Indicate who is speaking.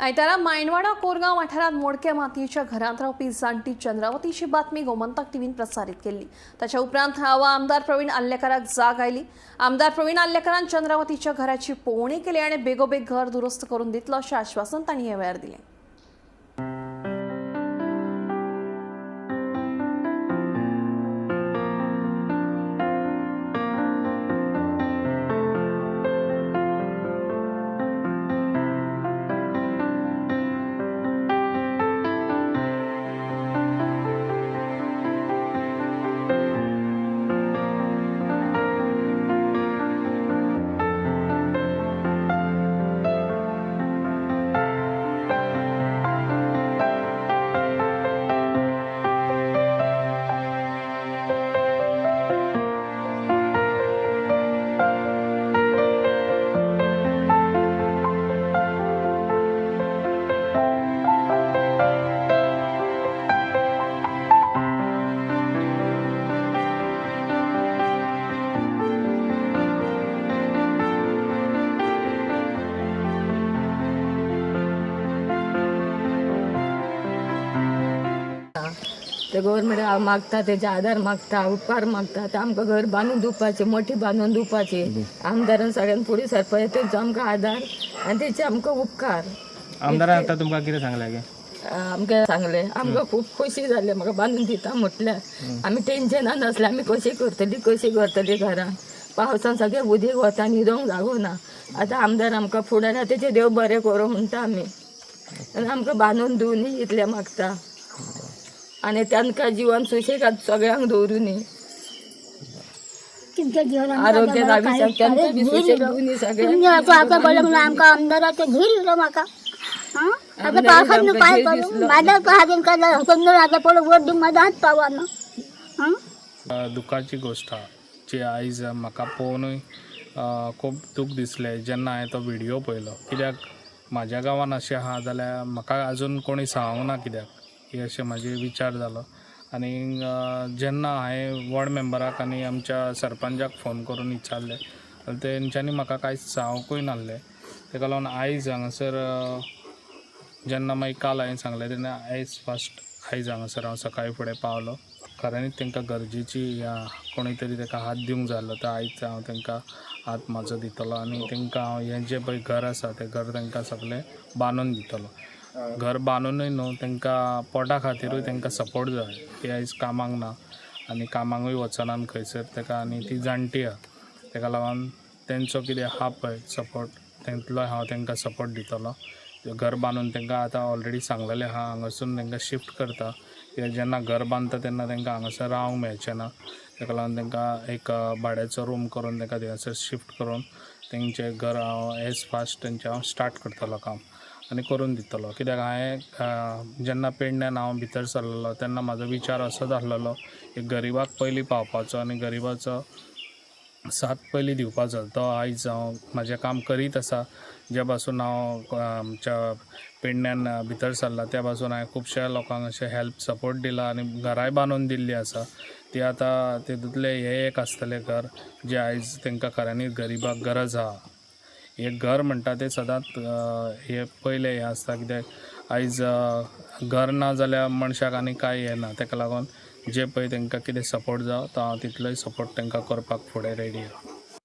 Speaker 1: आयतारा मायणवाडा कोरगांव वाठारांत मोडक्या मातयेच्या घरांत रावपी जाणटी चंद्रावतीची बातमी गोमंतक टीव्हीन प्रसारीत केल्ली. ताच्या उपरांत थळावा आमदार प्रवीण आर्लेकाराक जाग आयली. आमदार प्रवीण आर्लेकारान चंद्रावतीच्या घराची पळोवणी केली आनी बेगोबेग घर दुरुस्त करून दितलो अशें आश्वासन तांणी ह्या वेळार दिलें.
Speaker 2: ते गव्हर्मेंट मागता, तेजे आदार मागता, उपकार मागता. ते आमकां घर बांदून दिवपाचे, मोठी बांदून दिवपाची. आमदारान सगळ्यान फुडें सरपाचें, तेंचो आमकां आदार आनी तेचे आमकां उपकार.
Speaker 3: आमदारान आतां तुमकां कितें सांगलें गे?
Speaker 2: आमकां सांगलें, आमकां खूब खोशी जाली. म्हाका बांदून दिता म्हटल्यार आमी टेंशनान आसलें, आमी कशी करतली कशी करतली. घरान पावसान सगळें उदीक वता, न्हिदोंक जागो ना. आतां आमदार आमकां फुडार तेचें देव बरें करूं म्हणटा आमी. आनी आमकां बांदून दिवनी इतलें मागता. आनी तांकां जिवन सुशेगाद सगळ्यांक दवरूनी.
Speaker 4: तुमच्या जीवनात
Speaker 2: आरोग्य लाभी तांकां बी सुशेग दिवनी सगळ्यांक.
Speaker 4: असं आता पडलं म्हणून आमकां आमदाराचो धीर इलो म्हाका. आं, आता पावसात न्हू पांय पडूं म्हाज्या हातीन काडला सुंदर आता पडून वयर दिवंक म्हाजो हात पावना. आं.
Speaker 5: दुखाची गोश्ट आहा जी आयज म्हाका पळोवनूय खूब दूख दिसलें जेन्ना हांवें तो व्हिडियो पळयलो. कित्याक म्हाज्या गांवान अशें आहा जाल्यार म्हाका आजून कोणी सांगूंक ना कित्याक हे, अशें म्हाजे विचार जालो. आनी जेन्ना हांवें वॉर्ड मेंबराक आनी आमच्या सरपंचाक फोन करून विचारलें जाल्यार तेंच्यांनी म्हाका कांयच सांगूंकूय नासलें. तेका लागून आयज हांगासर जेन्ना मागीर काल हांवें सांगलें तेन्ना आयज फर्स्ट आयज हांगासर हांव सकाळीं फुडें पावलो. खऱ्यांनीच तांकां गरजेची या कोणी तरी ताका हात दिवंक जाय आसलो, तर आयज हांव तांकां हात म्हाजो दितलो आनी तांकां हांव हें जें पळय घर आसा तें घर तांकां सगळें बांदून दितलो. घर बांदूनय न्हू, तांकां पोटा खातिरूय तांकां सपोर्ट जाय. ती आयज कामाक ना आनी कामाकूय वचनात खंयसर ताका आनी ती जाणटी आहा. ताका लागून तेंचो कितें आहा पळय सपोर्ट, तेंतलो हांव तांकां सपोर्ट दितलो. घर बांदून तांकां आतां ऑलरेडी सांगलेलें आहा, हांगासून तांकां शिफ्ट करता. कित्याक जेन्ना घर बांदता तेन्ना तांकां हांगासर रावंक मेळचें ना. ताका लागून तांकां एक भाड्याचो रूम करून तांकां थंयसर शिफ्ट करून तेंचें घर हांव एज फास्ट तेंचें हांव स्टार्ट करतलो काम आनी करून दितलो. कित्याक हांवें जेन्ना पेडण्यान हांव भितर सरलेलो तेन्ना म्हाजो विचार असोच आसलेलो की गरिबाक पयलीं पावपाचो आनी गरिबाचो साथ पयलीं दिवपाचो. तो आयज हांव म्हाजें काम करीत आसा. ज्या पासून हांव आमच्या पेडण्यान भितर सरला त्या पासून हांवें खुबश्या लोकांक अशें हेल्प सपोर्ट दिला आनी घरांय बांदून दिल्लीं आसा. ती आतां तितूंतलें हें एक आसतलें घर जें आयज तांकां खऱ्यांनीच गरिबाक गरज आहा. हें घर म्हणटा तें सदांच हें पयलें हें आसता. कित्याक आयज घर ना जाल्यार मनशाक आनी कांय हें ना. ताका लागून जें पळय तांकां कितें सपोर्ट जावो तो हांव तितलोय सपोर्ट तांकां करपाक फुडें रेडी आहा.